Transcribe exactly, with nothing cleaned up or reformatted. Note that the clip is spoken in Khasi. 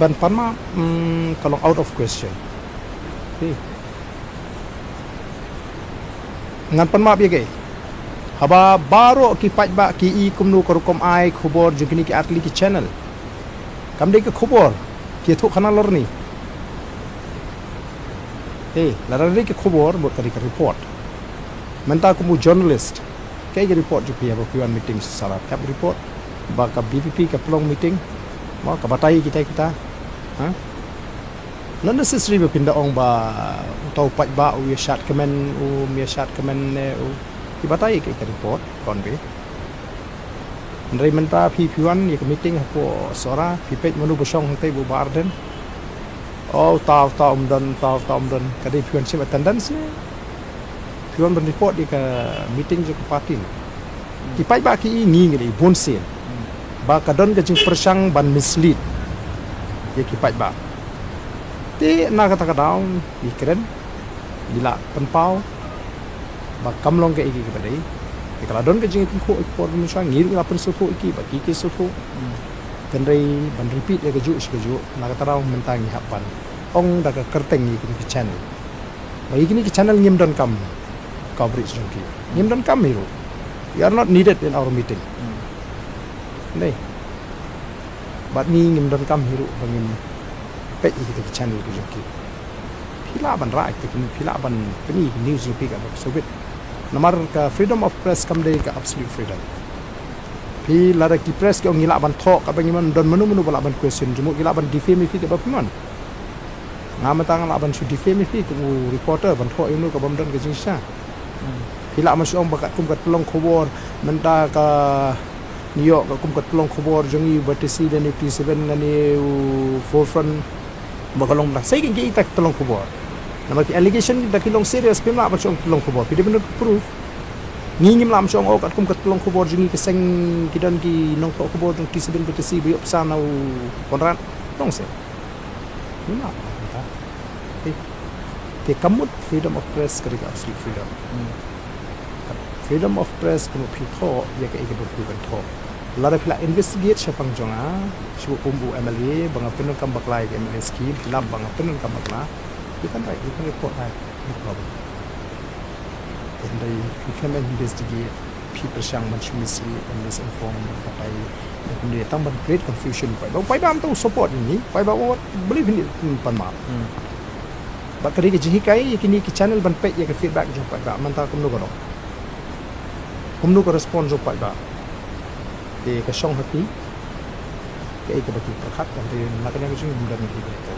Ban pan map, mm, ka long out of question. Ngan pan map ïa kaei? Haba baroh ki paidbah ki i kumno ka rukom ai khubor jong kine ki artylli ki channel. Kam dei ka khubor ki ïathuh khana lorni. Lada dei ka khubor mut ka dei ka report. Mynta kum u journalist, kaei ka report jong phi haba phi wan meeting sha Sohra? Phi hap report ba ka VPP ka pynlong meeting, mo, ka batai kita kita. Ha? Not necessary ba phin da ong ba uta u paidbah u ïa shad kmen, um ïa shad kmen ne u. Phi batai kaei ka report convey. Hynrei mynta phi, phi wan ïa ka meeting hapoh Sohra, phi peit mano ba shong hangtei, ba u Bah Ardent? O, uta, uta um don, uta, uta um don. Ka dei phi wan shim attendance ne phi wan ban report ïa ka meeting jong ka party? Ki paidbah ki i, ngi ngi i bunsien ba ka don ka jingpyrshang ban mislead ïa ki paidbah. Te na kata ka daw ngi kren, ngi la pynpaw ba kam long kaei kaei kaba dei. Te ka la don ka jingïatyngkhuh ïa ki por mynshwa, ngi ruh ngi la pynsngewthuh ïa ki ba ki ki sngewthuh. Hynrei ban repeat ïa kajuh shi kajuh, na kata ka daw mynta ngi hap ban ong da ka kyrteng ïa kine ki channel ba ïa kine ki channel ngim donkam coverage jong ki. Ngim donkam hi ruh. You are not needed in our meeting. Dei. Bad ngi ngim donkam hi ruh ba ngin peit ïa kita ki channel ki jong ki. Phi lah ban rah ïa kita ki, phi lah ban pyni ki news jong phi kaba sngewbha. Namar ka freedom of press kam dei ka absolute freedom. Phi, lada ki press ki ong ngi lah ban thoh kaba ngi mon, don mano mano ba lah ban question jong mo, ki lah ban defame ïa phi kaba phi mon. Nga mynta nga lah ban shu defame ïa phi kum u reporter, ban thoh ïa uno kaba ym don ka jingshisha. Phi lah ban shu ong ba katkum ka tyllong khubor mynta ka New York, katkum ka tyllong khubor jong ngi u Batesi lane u T seven lane u Forefront, ba ka long mynta, sa ïa kita ki tyllong khubor. Namar ki allegation da ki long serious, phim lah ban shu ong tyllong khubor. Phi dei ban don proof. Ngi ngim lah ban shu ong, o, katkum ka tyllong khubor jong ngi ka seng ki don ki nongthoh khubor jong T seven Batesi ba ïoh pisa na u Conrad. Nong seng. Ngim lah ban ong kumta. Te, te ka mut freedom of press ka dei ka absolute freedom. Ka freedom of press ka mut phi thoh ïa kaei kaba phi kwah ban thoh. Lada phi lah investigate shaphang jong nga, shu kum u MLA, ba nga pyndonkam bakla ïa ka MLA scheme, phi lah ba nga pyndonkam bakla, you can write, you can report that, no problem. Hynrei phi khlem investigate, phi pyrshang ban shu mislead, ban misinform, ban batai, da kumne tang ban create confusion. Paidbah, paidbah mynta u support ïa ngi, paidbah u believe ïa ngi, pan map. Bad ka dei ka jinghikai ïa kine ki channel ban peit ïa ka feedback jong paidbah mynta kumno ka long, kumno ka respond jong paidbah. Te ka shong ha ki kaei kaba ki pyrkhat, hynrei na kane ka jingim don ki ba